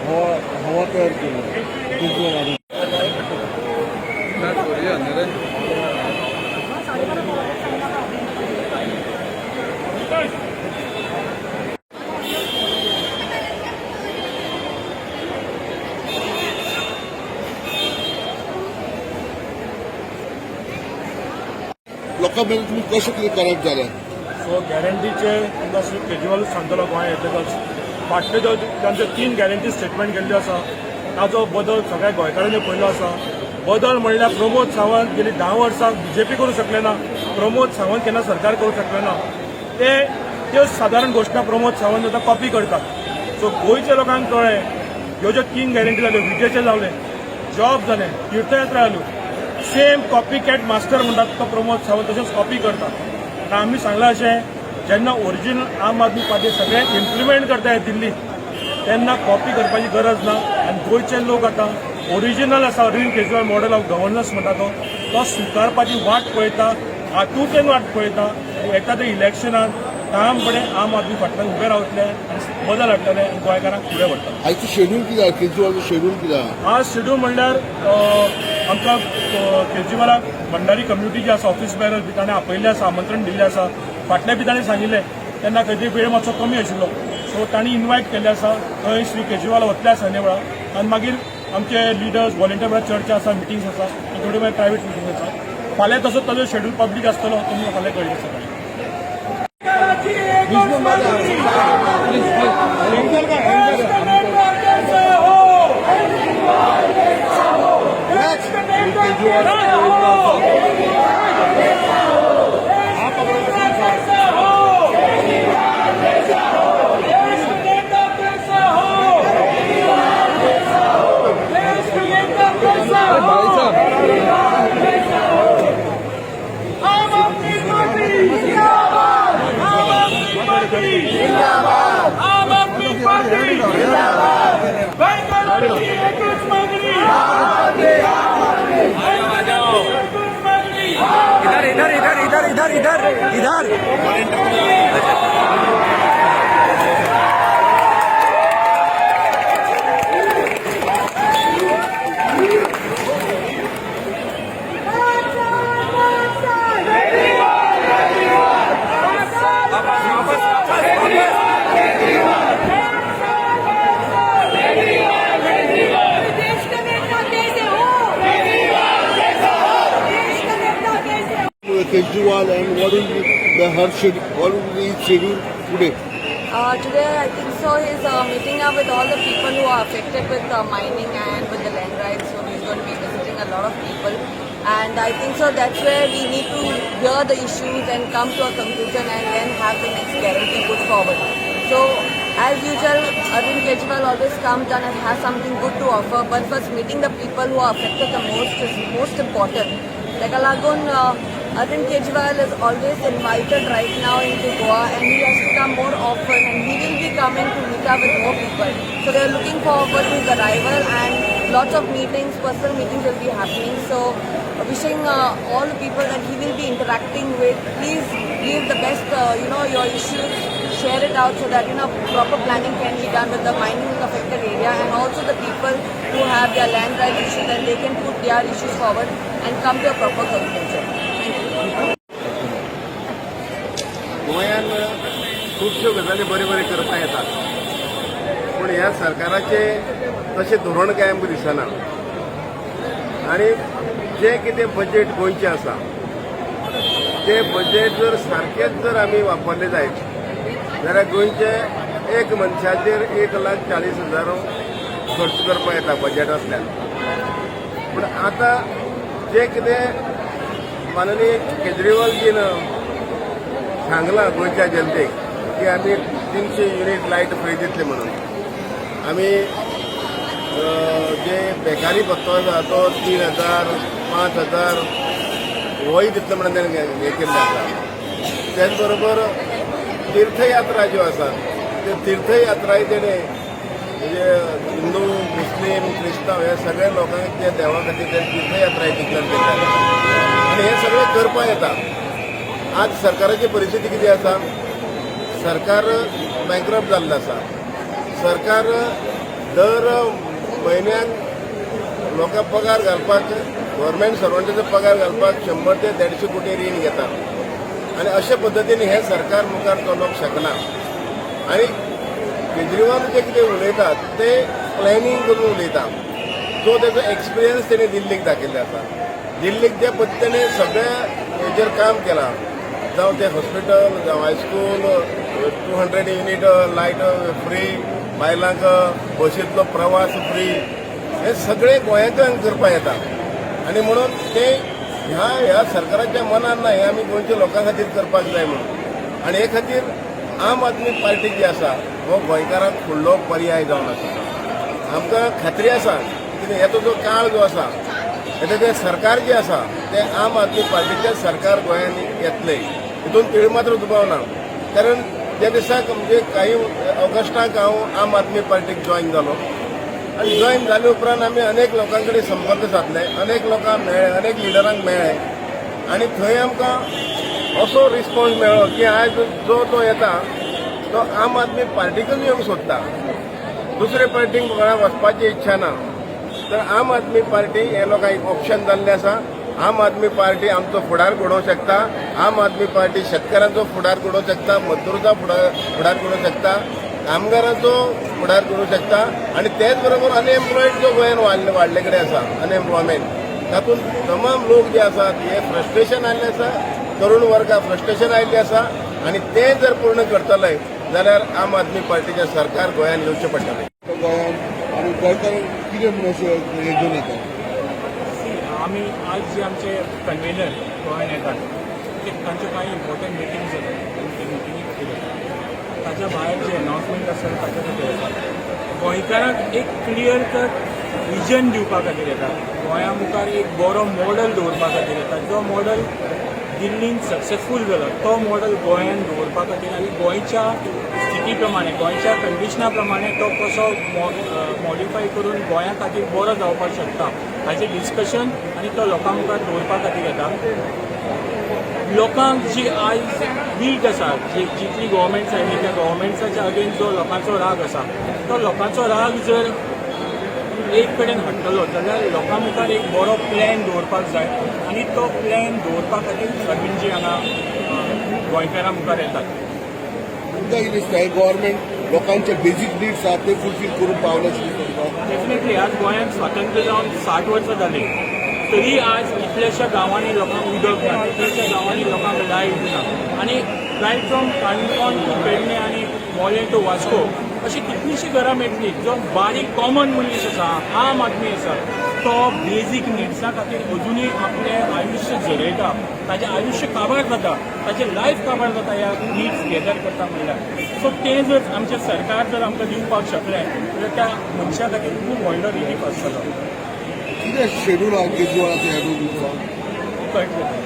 हवा हवा तयार केली. लोकां मेरेन तुमी कशें कितें करप जालें? सो गॅरंटीचे तुमकां श्री केजरीवालूच सांगतलो. गोंया येतकच फाटल्यो ज्यो तांच्यो तीन गॅरंटी स्टेटमेंट केल्ल्यो आसा, ताचो बदल सगळ्या गोंयकारांनी पळयलो आसा. बदल म्हणल्यार प्रमोद सावंत गेली 10 वर्सां बीजेपी करूं शकले ना, प्रमोद सावंत केन्ना सरकार करूं शकले ना. ते त्यो सादारण घोशणा प्रमोद सावंत आतां कॉपी करतात. सो गोंयच्या लोकांक कळ्ळें, ह्यो ज्यो तीन गॅरंटी जाल्यो, विजेचें जालें, जॉब जालें, तीर्थयात्रा जाल्यो, सेम कॉपी कॅट मास्टर म्हणटात तो प्रमोद सावंत तशेंच कॉपी करता. आतां आमी सांगलां अशें, जेन्ना ओरिजिनल आम आदमी पार्टी सगळें इम्प्लिमेंट करता दिल्लीत, तेन्ना कॉपी करपाची गरज ना. आनी गोंयचे लोक आतां ओरिजिनल आसा Arvind Kejriwal model of governance म्हणटा तो, तो स्विकारपाची वाट पळयता, आतुरतेन वाट पळयता. आनी येता ते इलेक्शनात ठामपणे आम आदमी फाटल्यान उबे रावतले आनी बदल हाडटले आनी गोंयकारांक फुडें व्हरतले. आयचो शेड्यूल कितें आहा? केजरीवालचो शेड्यूल कितें आहा? आज शेड्यूल म्हणल्यार आमकां केजरीवालाक भंडारी कम्युनिटी जी आसा, ऑफिस बेरर बी, ताणें आपयल्लें आसा, आमंत्रण दिल्लें आसा. फाटल्या बी ताणें सांगिल्लें, तेन्ना खंय तरी वेळ मातसो कमी आशिल्लो. सो तांणी इन्वायट केल्लें आसा, थंय श्री केजरीवाल वतले आसा वेळार. आनी मागीर आमचे लिडर्स, व्हॉलेंटियर म्हळ्यार चर्चा आसा, मिटिंग्स आसा आनी थोड्यो मागीर प्रायवेट मिटिंग्स आसा. फाल्यां तसोच ताजो शेड्यूल पब्लीक आसतलो, तुमकां फाल्यां कळटलें सगळें. आम आदमी पार्टी जिंदाबाद! आम आदमी पार्टी जिंदाबाद! आम आदमी पार्टी जिंदाबाद! गोंयकारांची एकच मागणी, एकच मागणी. इधर इधर इधर इधर इधर इधर इधर. देश का नेता कैसे हो? देश का नेता कैसे हो? Kejriwal and what will be the her schedule, what will be his schedule today? Today, I think so, he's meeting up with all the people who are affected with mining and with the land rights. So he's going to be visiting a lot of people. And I think so that's where we need to hear the issues and come to a conclusion and then have the next guarantee put forward. So as usual, Arvind Kejriwal always comes down and has something good to offer. But first, meeting the people who are affected the most is most important. ताका लागून Arvind Kejriwal is always invited right now into Goa and he has to come more often and he will be coming to meet up with more people. So we are looking forward to his arrival and lots of meetings, personal meetings will be happening. So wishing all the people that he will be interacting with, please give the best, your issues, share it out so that proper planning can be done with the mining affected area and also the people who have their land right issues, and they can put their issues forward and come to a proper conclusion. Thank you. गोंयान खुबश्यो गजाली बऱ्यो बऱ्यो करपाक येतात, पूण ह्या सरकाराचें तशें धोरण कांय आमकां दिसना. आनी जें कितें बजेट गोंयचें आसा, तें बजेट जर सारकेंच जर आमी वापरलें जायत जाल्यार गोंयचे एक मनशाचेर 1,40,000 खर्च करपाक येता बजेटांतल्यान. पूण आतां जें कितें माननीय केजरीवालजीन सांगलां गोंयच्या जनतेक की आमी 300 युनीट लायट फ्री दितले म्हणून, आमी जे बेकारी भत्तो आसा तो 3000, 5000 होय दितले म्हणून ताणें हें केल्लें आसा. तेच बरोबर तीर्थयात्रा ज्यो आसा, त्यो तीर्थयात्राय तेणें म्हणजे हिंदू, मुस्लीम, क्रिस्तांव ह्या सगळ्या लोकांक त्या देवा खातीर ते तीर्थयात्रा डिक्लेर केल्ले आसा. आनी हें सगळें करपा येता. आज सरकाराची परिस्थिती कितें आसा? सरकार बँकरप्ट जाल्लें आसा. सरकार दर म्हयन्याक लोकांक पगार घालपाक, गव्हर्मेंट सर्वंटाचो पगार घालपाक 100 ते 150 कोटी रीण घेता आनी अशे पद्दतीन हें सरकार मुखार चलोवंक शकना. आनी केजरीवाल जे कितें उलयतात ते प्लॅनिंग करून उलयता. जो तेजो एक्सपिरियन्स तेणे दिल्लीक दाखयल्लो आसा, दिल्लीक ज्या पद्दतीने सगळ्या हेजेर काम केलां, जावं तें हॉस्पिटल, जावं high school, 200 unit light free, बायलांक बशींतलो प्रवास फ्री, हे सगळे गोंयांतल्यान करपा येता. आनी म्हणून ते ह्या ह्या सरकाराच्या मनान ना हें आमी गोंयच्या लोकां खातीर करपाक जाय म्हणून. आनी हे खातीर आम आदमी पार्टी जी आसा हो गोंयकारांक फुडलो पर्याय जावन आसा. आमकां खात्री आसा की हेतो जो काळ जो आसा, हें तें सरकार जें आसा तें आम आदमी पार्टीचें सरकार गोंयांत येतलें, हितून तीळ मात्र दुबाव ना. कारण ज्या दिसाक, म्हणजे काही ऑगस्टाक हांव आम आदमी पार्टीक जॉयन जालो आनी जॉयन जाले उपरांत आमी अनेक लोकां कडेन संपर्क सादले, अनेक लोकांक मेळ्ळे, अनेक लिडरांक मेळ्ळे आनी थंय आमकां असो रिस्पॉन्स मेळ्ळो की आयज जो तो येता तो आम आदमी पार्टीकच येवंक सोदता, दुसरे पार्टीक कोणाक वचपाची इच्छा ना. तर आम आदमी पार्टी हे लोकांक एक ऑप्शन जाल्लें आसा. आम आदमी पार्टी आमचो फुडार घडोवंक शकता. आम आदमी पार्टी शेतकारांचो फुडार घडोवंक शकता, मजदूरचा फुडार घडोवंक शकता, कामगारांचो फुडार घडोवंक शकता आनी तेच बरोबर अनएम्प्लॉयड जो गोंयान वाडले कडेन आसा अनएम्प्लॉयमेंट, तातूंत तमाम लोक जे आसात हे फ्रस्ट्रेशन आयिल्लें आसा, तरुण वर्गाक फ्रस्ट्रेशन आयिल्लें आसा आनी तें जर पूर्ण करतले जाल्यार आम आदमी पार्टीचें सरकार गोंयांत येवचें पडटलें. गोंयांत आनी गोंयकारांक कितें म्हणून अशें हें घेवन येता? आमी आज जे आमचे कन्वेनर गोंयान येतात ते तांच्यो कांय इम्पॉर्टंट मिटिंग्स जातात आनी ते मिटिंगी खातीर येतात. ताच्या भायर जे अनावन्समेंट आसा ताच्या खातीर येतात. गोंयकारांक एक क्लियर कट विजन दिवपा खातीर येता. गोंया मुखार एक बरो मॉडल दवरपा खातीर येता. जो मॉडल दिल्लीन सक्सेसफूल जालो तो मॉडल गोंयान दवरपा खातीर आनी गोंयच्या स्थिती प्रमाणे, गोंयच्या कंडिशना प्रमाणे तो कसो मॉडिफाय करून गोंया खातीर बरो जावपाक शकता हाचें डिस्कशन आनी तो लोकां मुखार दवरपा खातीर येता. लोकांक जी आयज वीक आसा, जी जितली गव्हर्मेंट्स आयली त्या गव्हर्मेंट्साच्या अगेन्स्ट जो लोकांचो राग आसा, तो लोकांचो राग जर एक कडेन हाडटलो जाल्यार लोकां मुखार एक बरो प्लॅन दवरपाक जाय आनी तो प्लॅन दवरपा खातीर अरविंदजी हांगा गोंयकारां मुखार येतात. तुमकां कितें दिसता, हे गव्हर्मेंट लोकांचे बेजीक निड्स आहा ते फुलफील करूंक पावला अशें दिसता तुका? डेफिनेटली. आज गोंयांत स्वातंत्र्य जावन 60 वर्सां जालीं तरी आज कितल्याश्या गांवांनी लोकांक उदक ना, कितल्याश्या गांवांनी लोकांक लायट ना आनी right from Canacona to Pernem आनी मोलें टू वास्को अशी कितलीशीं घरां मेळटली, जो बारीक कॉमन मनीस आसा, आम आदमी आसा, तो बेजीक निड्सा खातीर अजुनूय आपलें आयुश्य झरयता. ताजें आयुश्य काबार जाता, ताजें लायफ काबार जाता ह्या निड्स गॅदर करता म्हणल्यार. सो तें जर आमचें सरकार जर आमकां दिवपाक शकलें जाल्यार त्या मनशा खातीर खूब व्हडलो रिलीफ आसतलो. कितें शेड्यूल आहा केजरीवालाचें ह्या 2 दिसांक? कळटलें.